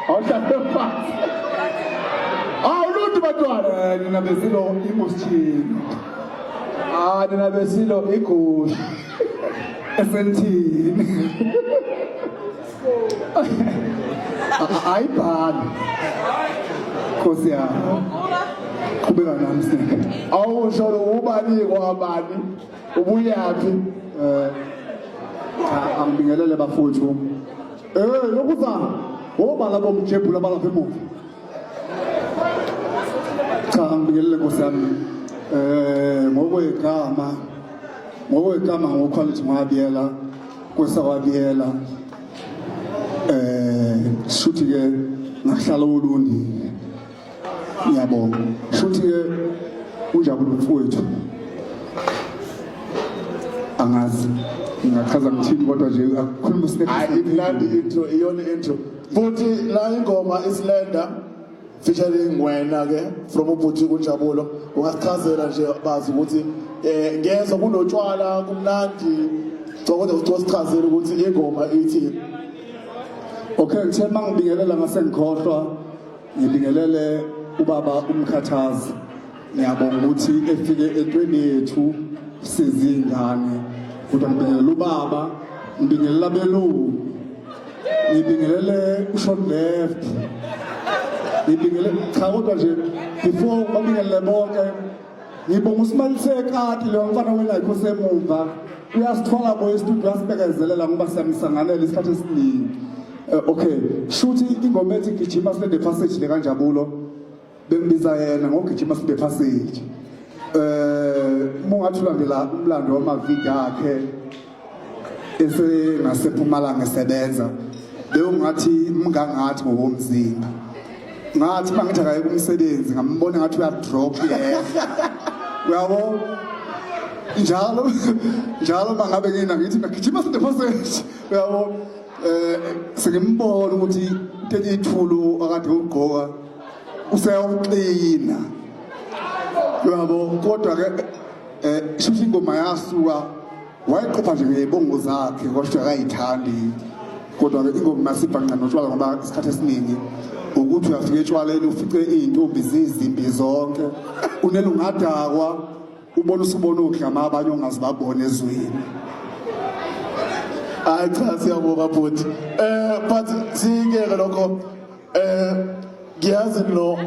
Awuhlale phansi. Awu lutho bantwana. Eh, nina besilo imusithini. Ah, nina besilo igusha. Esentini. Ayibhali. Nkosi yami. Qhubeka nami Snake. Awusho ubani kwabani? Ubuyaphi? Eh cha angibingelele bafowethu. Eh lokuzana. Obala bomjebhula balapha emuva. Cha angibingelele Nkosi yami. Eh ngokwegama ngokwegama ngoquality ngwabiyela kwesakwabiyela eh shuthi ke ngahlala olundi ngiyabonga shuthi ke unjabulo mfowethu angazi ngingachaza ngithini kodwa nje akukhuluma usineke Hayi imnandi intro iyona intro. Futhi la ingoma islender featuring wena ke from ubhuti uNjabulo ungasichazela nje bazi ukuthi eh ngiyezwa kunotshwala kumnandi kodwa usichazele ukuthi ingoma ithi. Okay, ngithe mangibingelela ngase ngikhohlwa ngibingelele ubaba umkhathazi. Ngiyabonga ukuthi efike entweni yethu sizingane. Kodwa ngibingelela ubaba, ngibingelela abelungu. Ngibingelele ushort left. Ngibingelele cha kodwa nje before babingelele bonke ngibonga uSimalisekati lo mfana wena osemumva uyasithwala boy studio uyasibekezelela ngoba siyamsanganela isikhathi esiningi. Eh, okay, shuthi ingoma ethi gijima silende passage le kanjabulo bengibiza yena ngogijima silende passage. Eh, uma ungathi ulandela umlando wamavidiyo akhe esengasempumalanga esebenza bewungathi mngangathi ngokomzimba ngathi uma ngithi akayeke umsebenzi ngambona ngathi uyadrop yena uyabo njalo njalo uma ngabe ngina ngithi ngigijima sinde passage uyabo eh sengimbona ukuthi into ethulu akade ugqoka useyawuqina uyabo kodwa ke eh shuthi ingoma yasuka wayeqopha nje ngeyibongo zakhe kodwa akayithandi kodwa ke ingoma masibhanqa notshwala ngoba isikhathi esiningi ukuthi uyafika etshwaleni ufice izintombi zizimbi zonke unelungadakwa ubona usubona udlama abanye ongazibabona ezweni. Hayi cha siyabonga bhuti. Eh but siyikeke lokho eh ngiyazi no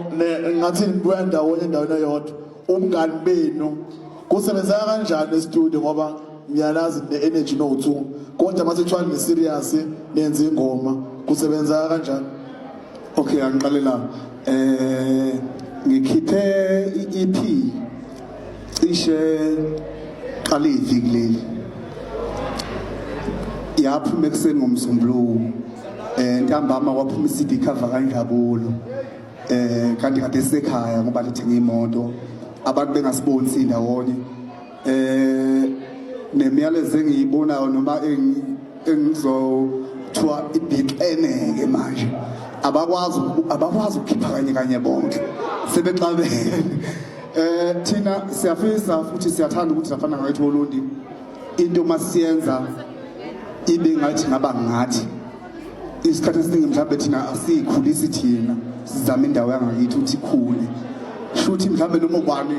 ngathi nibuya ndawonye endaweni eyodwa umngani benu kusebenzeka kanjani e-studio ngoba ngiyalazi ne-energy no-two kodwa mase kuthiwa ni-serious nenza ingoma kusebenzeka kanjani? Okay angiqale la eh ngikhiphe i-EP cishe qala iviki leli yaphuma ekuseni ngomsombuluko eh ntambama kwaphuma i-CD cover kanjabulo eh kanti kade sekhaya ngoba lithenga imoto abantu bengasiboni sindawonye eh nemiyalezo engiyibonayo noma engizothiwa ibhixeneke manje abakwazi abakwazi ukukhipha kanye kanye bonke sebexabene eh thina siyafisa futhi siyathanda ukuthi safana ngathi olundi into masiyenza ibe ngathi ngaba ngathi isikhathi esiningi mhlawumbe thina asiyikhulisi thina sizama indawo yangakithi ukuthi ikhule shuthi mhlawumbe noma ubani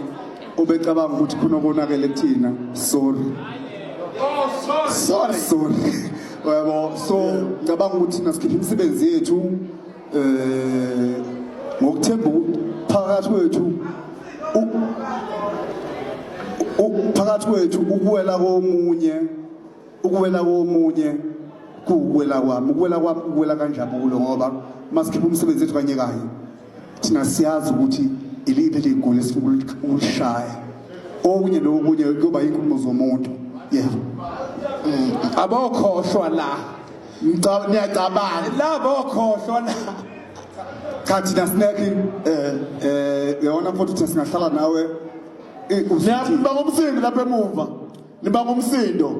obecabanga ukuthi khona okonakele kuthina sorry sorry sorry uyabo so ngicabanga ukuthi thina sikhipha imisebenzi yethu eh ngokuthemba phakathi kwethu phakathi kwethu ukuwela komunye ukuwela komunye kuwukuwela kwami ukuwela kwami ukuwela kanjabulo ngoba masikhipha umsebenzi wethu kanye kanye thina siyazi ukuthi iliphi eligoli esifuna ukulishaya okunye nokunye kuyoba inkulumo zomuntu yebo Abokhohlwa la. Niyacabanga La bokhohlwa la. Cha thina snacking eh eh uyabona mfowethu thina singahlala nawe Niyabanga umsindo lapha emuva. Nibanga umsindo.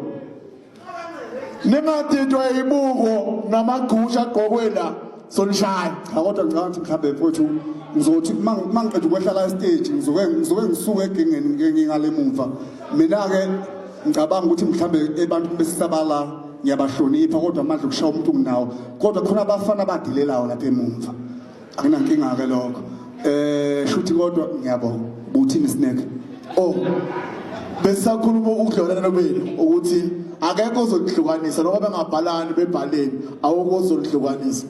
Ningadidwa ibuko namagusha agqokwe la sonishaya. Cha kodwa ngicabanga ukuthi mhlawumbe mfowethu ngizothi uma ngiqeda ukwehla la esiteji ngizoke ngizoke ngisuke egengeni ngingale emuva. Mina-ke ngicabanga ukuthi mhlawumbe ebantwini besisabala ngiyabahlonipha kodwa amandla okushaya umuntu nginawo kodwa khona abafana abadilelayo lapha emumva akunankinga ke lokho eh shuthi kodwa ngiyabonga buthini snake. Oh, besisakhuluma ukudlolana kwenu ukuthi akekho ozolihlukanisa noma bengabhalani bebhaleni awukho ozolihlukanisa.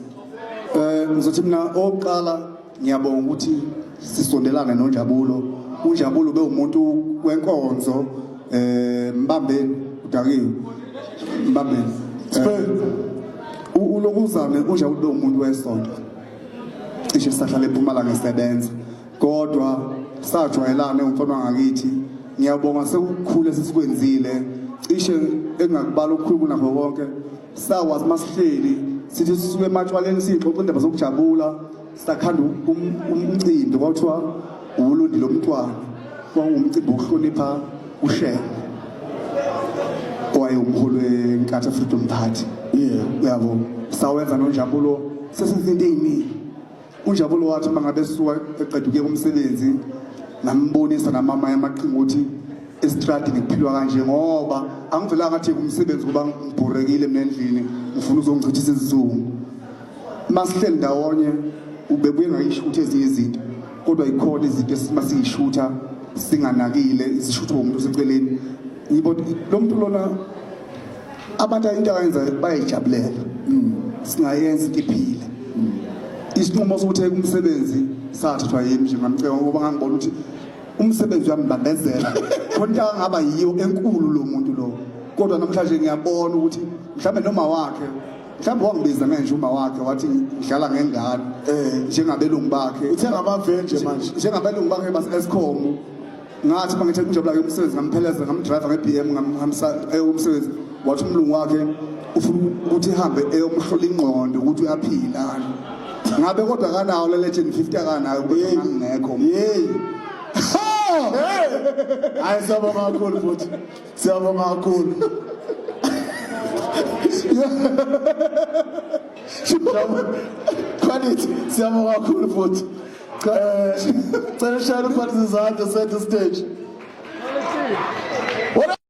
Ngizothi mina oqala ngiyabonga ukuthi sisondelane noNjabulo. UNjabulo bewumuntu wenkonzo mbambeni udakiwe. Mbambeni. Ulokuzame uNjabulo bewumuntu wesonto. Cishe sahlala eMpumalanga esebenza. Kodwa sajwayelana umfana wangakithi. Ngiyabonga sekukhule sesikwenzile. Cishe engakubala okukhulu kunakho konke. Sawazi masihleli sithi sisuke ematshwaleni sixoxa indaba zokujabula sakhanda umcimbi kwathiwa uLundi lomntwana kwakungumcimbi wokuhlonipha uShembe owayewumholi weNkatha Freedom Party. Yeah. Uyabo sawenza noNjabulo sesenza into eziningi. UNjabulo wathi uma ngabe suka eqeda ukuya kumsebenzi ngambonisa namama yamaqhinga ukuthi esitradini kuphilwa kanje ngoba angivelanga ngathi kumsebenzi kuba ngibhorekile mina endlini ngifuna uzongichithisa isizungu. Masihleli ndawonye ubebuye ngayishutha ezinye izinto kodwa ikhona izinto esimasiyishutha singanakile isishuthwa umuntu oseceleni. Ngibo lo muntu lona abantu into ayenza bayayijabulela. Singayenza into iphile. Isinqumo sokuthi umsebenzi sathathwa yimi nje ngamcela ngoba ngangibona ukuthi umsebenzi uyambambezela khona into angaba yiyo enkulu lo muntu lo kodwa namhlanje ngiyabona ukuthi mhlawumbe noma wakhe mhlawumbe wangibiza ngenje uma wakhe wathi ngidlala ngengane njengabelungu bakhe Uthenga amavenje manje. Njengabelungu bakhe base Eskom ngathi mangithe kunjabula ke umsebenzi ngampheleza ngamdriver nge-BM ngamhamisa umsebenzi wathi umlungu wakhe ufuna ukuthi ihambe eyomhlola ingqondo ukuthi uyaphila ngabe kodwa kanawo le legend 50 akanayo kube ngangekho. Hey. Hayi, siyabonga kakhulu futhi. Siyabonga kakhulu. Quality, siyabonga kakhulu futhi. Cela ushayele uQuality izandla set stage.